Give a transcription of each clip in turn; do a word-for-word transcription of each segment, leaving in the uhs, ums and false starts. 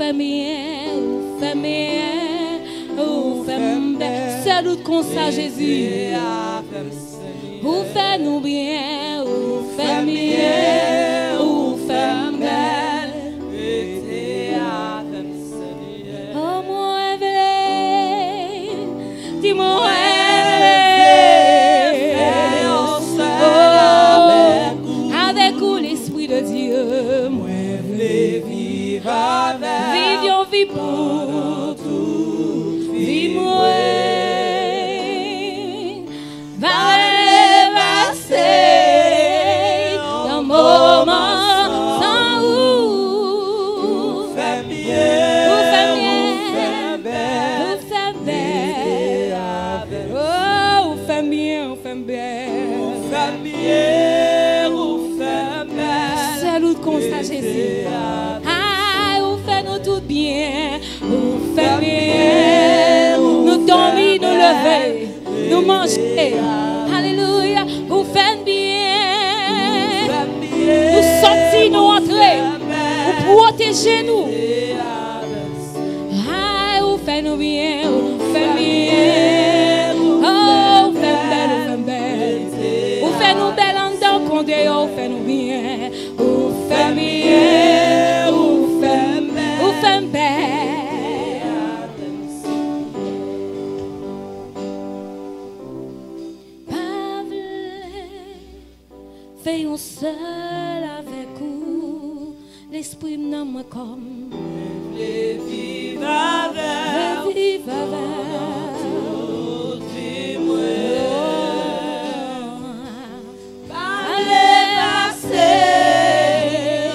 fè m byen, ou fè m byen, ou fè m bèl. Sèl ou t konsa, Jezi. Ou fè nou byen, ou fè m byen, ou fè m bèl. Rete avè m, Senyè. Oh, mwen vle, di mwen vle fè yon sèl avèk ou. Avèk ou, Lespri de Dye. Mwen vle viv avèk ou. Viv yon vi pou tout vi mwen. Pa vle pase yon moman san ou. Ou fè m byen, ou fè m byen, ou fè m byen. Oh, ou fè m byen, ou fè m byen. Ou fè m byen, ou fè m byen. Sèl ou konsa, Jezi. Ay, ou fè nou tout byen. Ou fè m byen. Nou dòmi, nou leve. Nou manje. Alelouya. Ou fè n byen. Nou sòti, nou antre. Ou pwoteje nou. Ay, ou fè nou byen. Ou fè n byen. Oh, ou fè n bèl, ou fè n bèl. Ou fè nou bèl anndan kon deyò, ou fè nou byen. Ou fè m byen. Ou fè m bèl. Ou fè m bèl. Pa vle fè yon sèl avèk ou, lespri m, nanm mwen, kò m. Mwen vle viv avè w. Vle viv avè w. Tout vi mwen. Pa vle pase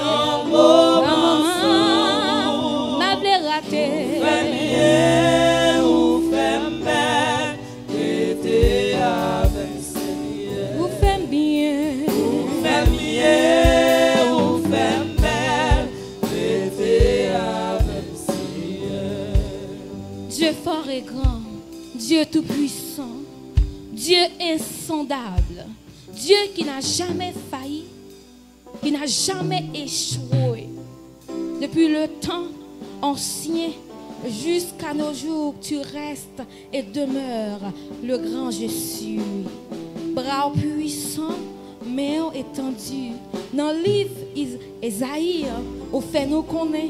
yon moman san ou. Pa vle rate. Ou fè m byen, ou fè m bèl. Rete avè m, Senyè. Ou fè m byen. Ou fè m byen, ou fè m bèl. Rete avè m, Senyè. Dieu fort et grand, Dieu tout-puissant, Dieu insondable, Dieu qui n'a jamais failli, qui n'a jamais échoué. Depuis le temps ancien jusqu'à nos jours, tu restes et demeures le grand je suis. Bra w pwisan, men w etandi. Nan liv Iz-, Ezayi, ou fè nou konnen,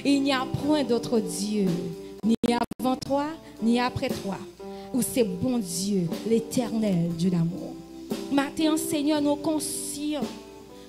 il n'y a point d'autre Dieu, ni avant toi, ni après toi. Ou se Bondye, Letènèl, Dye damou. Maten an, Senyè, nou konsyan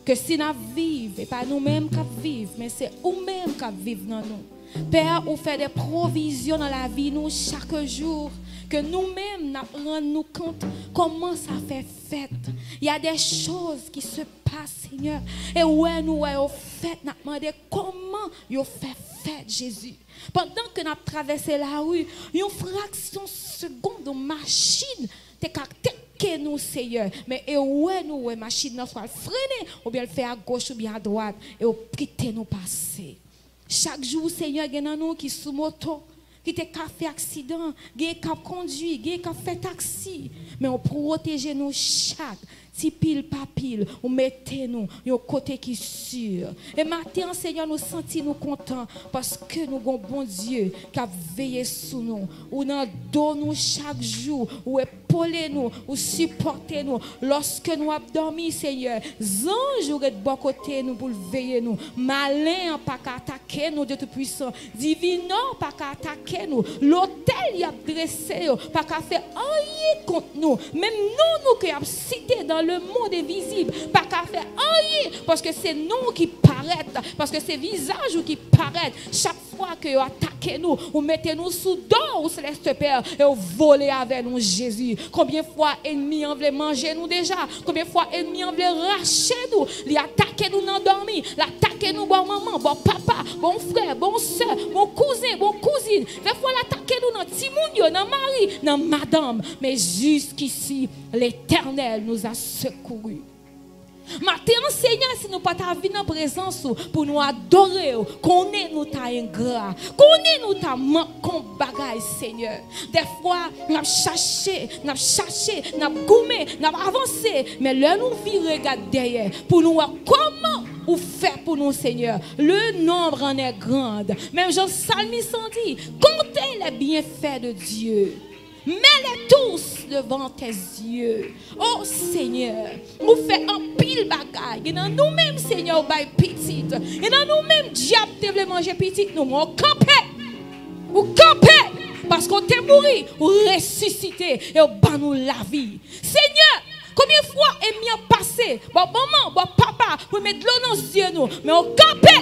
ke si n ap viv, e pa nou menm k ap viv, men se ou menm k ap viv nan nou. Pè, ou fè de pwovizyon nan lavi nou chak jou, ke nou menm n ap rann nou kont kòman sa fè fèt. Il y a des choses qui se passent, Senyè, e wè nou wè yo fèt, n ap mande kòman yo fè fèt, Jezi. Pandan ke n ap travèse lari, yon fraksyon segonn, yon machin te ka teke nou, Seyè. Men e wè nou wè machin nan swa l frennen, oubyen l fè agoch oubyen adwat, e w kite nou pase. Chak jou, Seyè, gen nan nou ki sou moto, ki te ka fè aksidan, gen k ap kondui, gen k ap fè taksi. Men w pwoteje nou chak, ti pil pa pil, ou mete nou yon kote ki si. E maten an, Senyè, nou santi nou kontan paske nou gon Bondye k ap veye sou nou. Ou nan do nou chak jou, ou epole nou, ou sipòte nou. Lòske nou ap dòmi, Senyè, zanj ou ret bò kote nou pou l veye nou. Malen an pa ka atake nou, Dye Toupuisan. Divinò pa ka atake nou. Lotèl y ap drese yo pa ka fè anyen kont nou. Menm non nou ke y ap site dans le monde invisible pa ka fè anyen, paske se non w ki parèt, paske se vizaj ou ki parèt. Chak fwa ke yo atake nou, ou mete nou sou do ou, Seleste Pè, e ou vole avè nou, Jezi. Konbyen fwa ènmi an vle manje nou deja? Konbyen fwa ènmi an vle rache nou? Li atake nou nan dòmi, l atake nou bò manman, bò papa, bò frè, bò sè, bò kouzen, bò kouzin. Dèfwa l atake nou nan timoun yo, nan mari, nan madanm. Men jiskisi, Letènèl nous a secourus. Maten an, Senyè, si nou pa ta vin nan prezans ou pou nou adore w, konnen nou ta engra, konnen nou ta mank yon bagay, Senyè. Dèfwa, n ap chache, n ap chache, n ap goumen, n ap avanse, men lè nou vire gad dèyè pou nou wè kòman ou fè pou nou, Senyè, le nombre en est grand. Menm jan salmis an di, comptez les bienfaits de Dieu. Mets-les tous devant tes yeux. O Senyè, ou fè anpil bagay. Gen nan nou menm, Senyè, ou bay pitit. Gen nan nou menm, dyab te vle manje pitit nou, men ou kanpe. Ou kanpe. Paske ou te mouri, ou resisite, e ou ban nou lavi. Senyè, konbyen fwa ènmi an pase bò manman, bò papa, pou met dlo nan zye nou, men ou kanpe.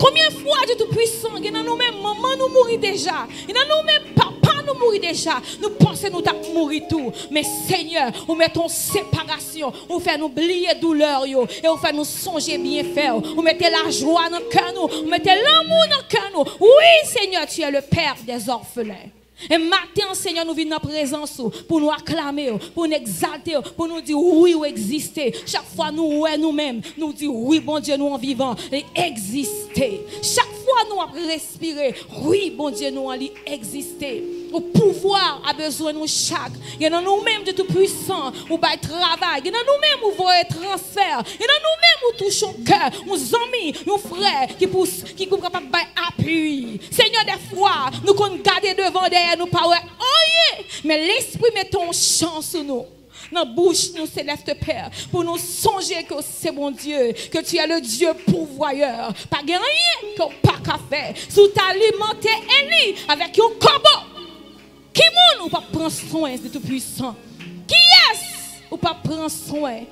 Konbyen fwa, Dye Toupwisan, gen nan nou menm, manman nou mouri deja, gen nan nou menm, papa nou mouri deja, nou panse nou t ap mouri tou. Men Senyè, ou met yon separasyon, ou fè nou bliye doulè yo, e ou fè nou sonje byenfè w. Ou mete lajwa nan kè nou, ou mete lanmou nan kè nou. Wi, Senyè, tu es le père des orphelins. E maten an, Senyè, nou vin nan prezans ou pou nou aklame w, pou nou egzalte w, pou nou di wi, ou egziste. Chak fwa nou wè nou menm, nou di wi, Bondye nou an vivan, li egziste. Chak fwa nou ap respire, wi, Bondye nou an, li egziste. Ou pouvwa a bezwen nou chak. Gen nan nou menm, Dye Toupwisan, ou bay travay. Gen nan nou menm, ou voye transfè. Gen nan nou menm, ou touche yon kè, yon zanmi, yon frè ki pou, ki pou kapab bay apui. Senyè, dèfwa, nou konn gade devan, dèyè, nou pa wè anyen. Men Lespri mete yon chan sou nou. Nan bouch nou, Céleste Père, pou nou sonje ke w se Bondye, que tu es le Dieu pourvoyeur. Pa gen anyen ke w pa ka fè. Si w ta alimante Eli avèk yon kòbo, ki moun ou p ap pran swen, Dye Toupwisan? Kiyès ou p ap pran swen?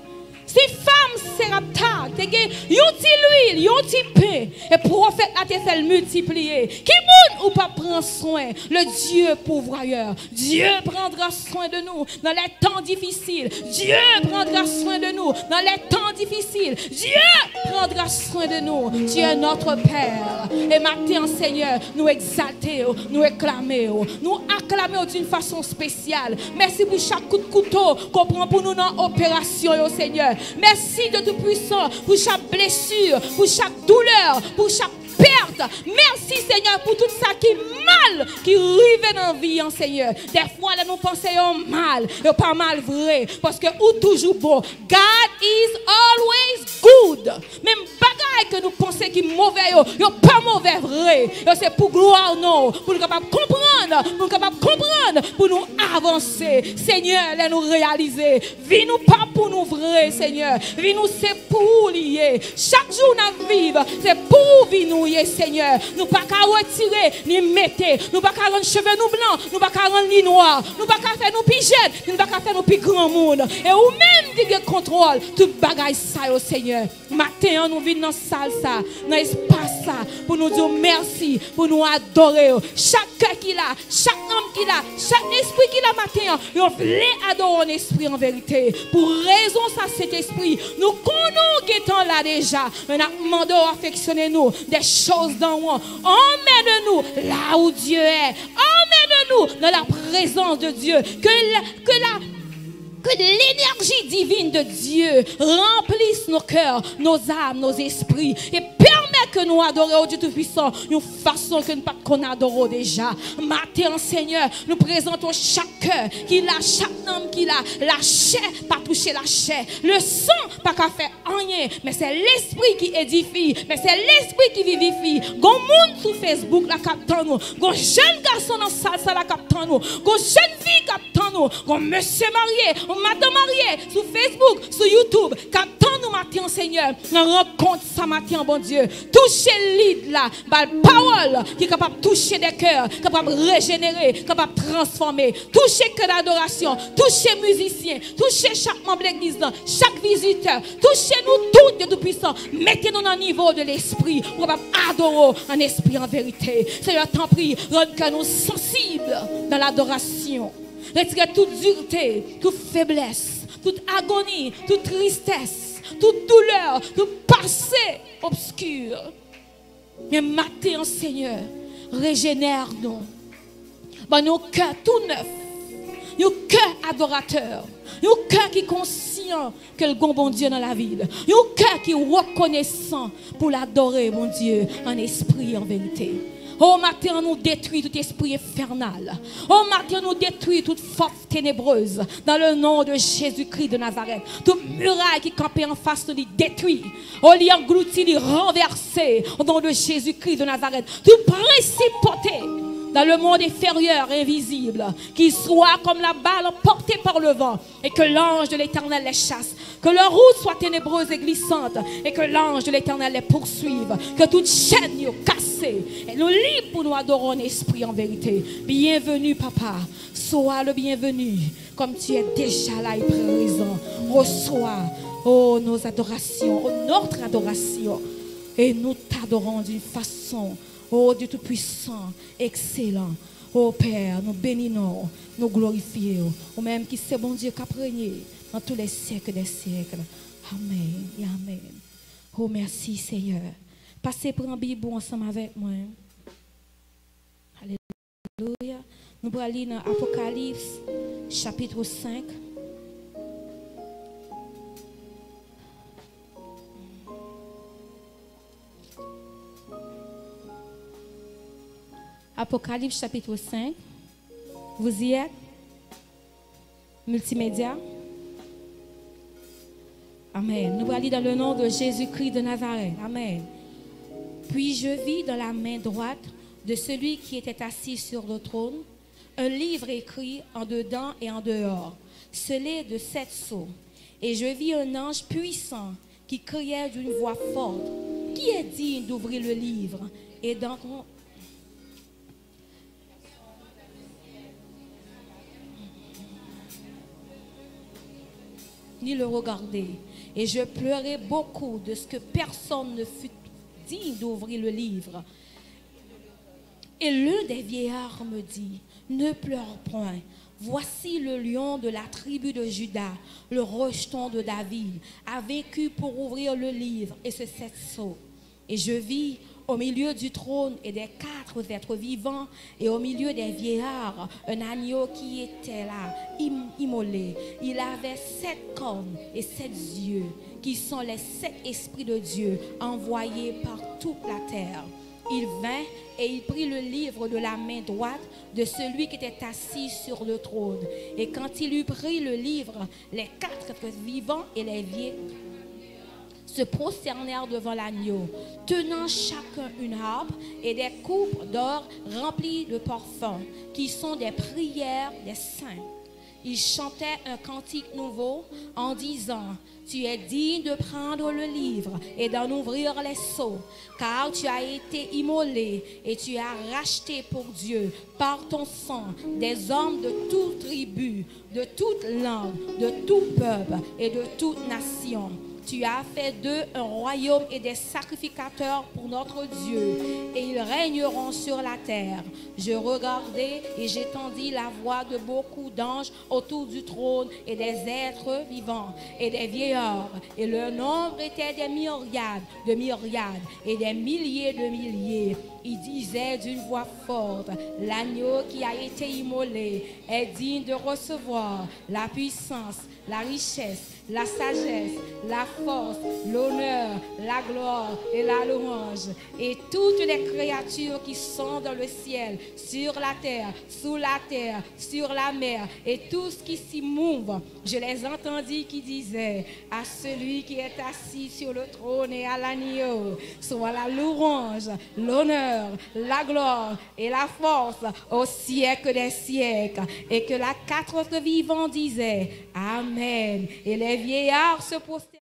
Si fanm Serepta te gen yon ti lwil, yon ti pen, e pwofèt la te fè l miltipliye, ki moun ou p ap pran swen? Le Dieu pourvoyeur. Dieu prendra soin de nous dans les temps difficiles. Dieu prendra soin de nous dans les temps difficiles. Dieu prendra soin de nous. Tu es notre Père. E maten an, Senyè, nou egzalte w, nou eklame w, nou aklame w d'une façon spéciale. Mèsi pou chak kout kouto ke w pran pou nou nan operasyon yo, Senyè. Mèsi, Dye Toupwisan, pou chak blesi, pou chak doulè, pou chak pèt. Mèsi, Senyè, pou tout sa ki mal ki rive nan vi an, Senyè. Dèfwa, lè nou panse yo mal, yo pa mal vre, paske ou toujou bon. God is always good. Menm bagay ke nou panse ki move yo, yo pa move vre. Yo se pou glwa non w, pou nou kapab konprann, pou nou kapab konprann, pou nou avanse. Senyè, lè nou reyalize vi nou pa pou nou vre, Senyè. Vi nou se pou ou li ye. Chak jou n ap viv, se pou ou vi nou ye, Senyè. Nou pa ka retire ni mete. Nou pa ka rann cheve nou blan. Nou pa ka rann li nwa. Nou pa ka fè nou pi jèn. Nou pa ka fè nou pi granmoun. E ou menm ki gen kontwòl tout bagay sa yo, Senyè. Maten an, nou vin nan sal sa, nan espas sa, pou nou di w mèsi, pou nou adore w. Chak kè ki la, chak nanm ki la, chak espri ki la maten an, yo vle adore w an espri, an verite. Pou rezon sa, Sentespri, nou konnen w gentan la deja, men n ap mande w afeksyone nou, des choses d'en haut. Emmène-nous là où Dieu est. Emmène-nous dans la présence de Dieu. Que la, que la, que l'énergie divine de Dieu remplisse nos cœurs, nos âmes, nos esprits, et permet que nou adore w, Dye Toupwisan, yon fason ke n pa t konn adore w deja. Maten an, Senyè, nou prezante w chak kè ki la, chak nanm ki la. Lachè pa touche lachè. Le sang pa ka fè anyen, men se Lespri ki edifi, men se Lespri ki vivifi. Gon moun sou Facebook la k ap tann ou. Gon jèn gason nan sal sa la k ap tann ou. Gon jèn fi k ap tann ou. Gon mesye marye, yon madanm marye sou Facebook, sou YouTube, k ap tann ou maten an, Senyè, nan rankont sa maten an, Bondye. Touche lid la, ba l pawòl ki kapab touche dè kè, kapab rejenere, kapab transfòme. Touche kè dadorasyon, touche mizisyen, touche chak manm legliz lan, chak vizitè. Touche nou tout, Dye Toupwisan. Mete nou nan nivo de lespri pou kapab adore w an espri, an verite. Senyè, tanpri, rann kè nou sansib nan ladorasyon. Retire tout dirte, tout feblès, tout agoni, tout tristès, tout doulè, tout pase obski. Men maten an, Senyè, rejenè nou. Ban nou kè tou nèf. Yon kè adoratè. Yon kè ki konsyan ke l gon Bondye nan lavi l. Yon kè ki rekonesan pou l adore Bondye an espri, an verite. O maten an, nou detwi tout espri enfènal. O maten an, nou detwi tout fòs tenebrez dans le nom de Jésus-Christ de Nazareth. Tout miray ki kanpe anfas nou, li detwi. O, li anglouti, li ranvèse au nom de Jésus-Christ de Nazareth. Tout prensipalité dans le monde inférieur, invisible, qui soit comme la balle emportée par le vent, et que l'ange de l'Éternel les chasse. Que leur route soit ténébreuse et glissante, et que l'ange de l'Éternel les poursuive. Que toute chaîne yo kase, et nou lib pou nou adore en esprit en vérité. Bienvenue, Papa. Sois le bienvenu, comme tu es déjà là et présent. Reçois, oh, nos adorations, oh, notre adoration. Et nous t'adorons d'une façon, oh Dieu Tout-Puissant, excellent. Oh Père, nou beni non, nou glorifye w. Ou menm ki se Bondye k ap renye dans tous les siècles des siècles. Amen et amen. Oh, mèsi, Senyè. Pase pran Bib ou ansanm avèk mwen. Alelouya. Nou pral li nan Apokalips, chapit senk. Apocalypse chapitre cinq. Vous y êtes? Multimédia. Amen. Nous allons lire dans le nom de Jésus-Christ de Nazareth. Amen. Puis je vis dans la main droite de celui qui était assis sur le trône un livre écrit en dedans et en dehors, scellé de sept sceaux. Et je vis un ange puissant qui criait d'une voix forte: Qui est digne d'ouvrir le livre et d'en ni le regarder? Et je pleurai beaucoup de ce que personne ne fut digne d'ouvrir le livre. Et l'un des vieillards me dit: Ne pleure point. Voici le lion de la tribu de Juda, le rejeton de David, a vaincu pour ouvrir le livre et ses sept sceaux. Et je vis au milieu du trône et des quatre êtres vivants et au milieu des vieillards un agneau qui était là, im- immolé. Il avait sept cornes et sept yeux, qui sont les sept esprits de Dieu envoyés par toute la terre. Il vint et il prit le livre de la main droite de celui qui était assis sur le trône. Et quand il eut pris le livre, les quatre êtres vivants et les vieux se prosternèrent devant l'agneau, tenant chacun une harpe et des coupes d'or remplies de parfums, qui sont des prières des saints. Ils chantaient un cantique nouveau en disant: Tu es digne de prendre le livre et d'en ouvrir les sceaux, car tu as été immolé et tu as racheté pour Dieu par ton sang des hommes de toute tribu, de toute langue, de tout peuple et de toute nation. Tu as fait d'eux un royaume et des sacrificateurs pour notre Dieu, et ils régneront sur la terre. Je regardai et j'entendis la voix de beaucoup d'anges autour du trône et des êtres vivants et des vieillards, et leur nombre était des myriades de myriades et des milliers de milliers. Ils disaient d'une voix forte: L'agneau qui a été immolé est digne de recevoir la puissance, la richesse, la sagesse, la force, l'honneur, la gloire et la louange. Et toutes les créatures qui sont dans le ciel, sur la terre, sous la terre, sur la mer, et tout ce qui s'y mouve, je les entendis qui disaient: À celui qui est assis sur le trône et à l'agneau soit la louange, l'honneur, la gloire et la force au siècle des siècles. Et que les quatre vivants disaient: Amen. Et les vieillards se prosternaient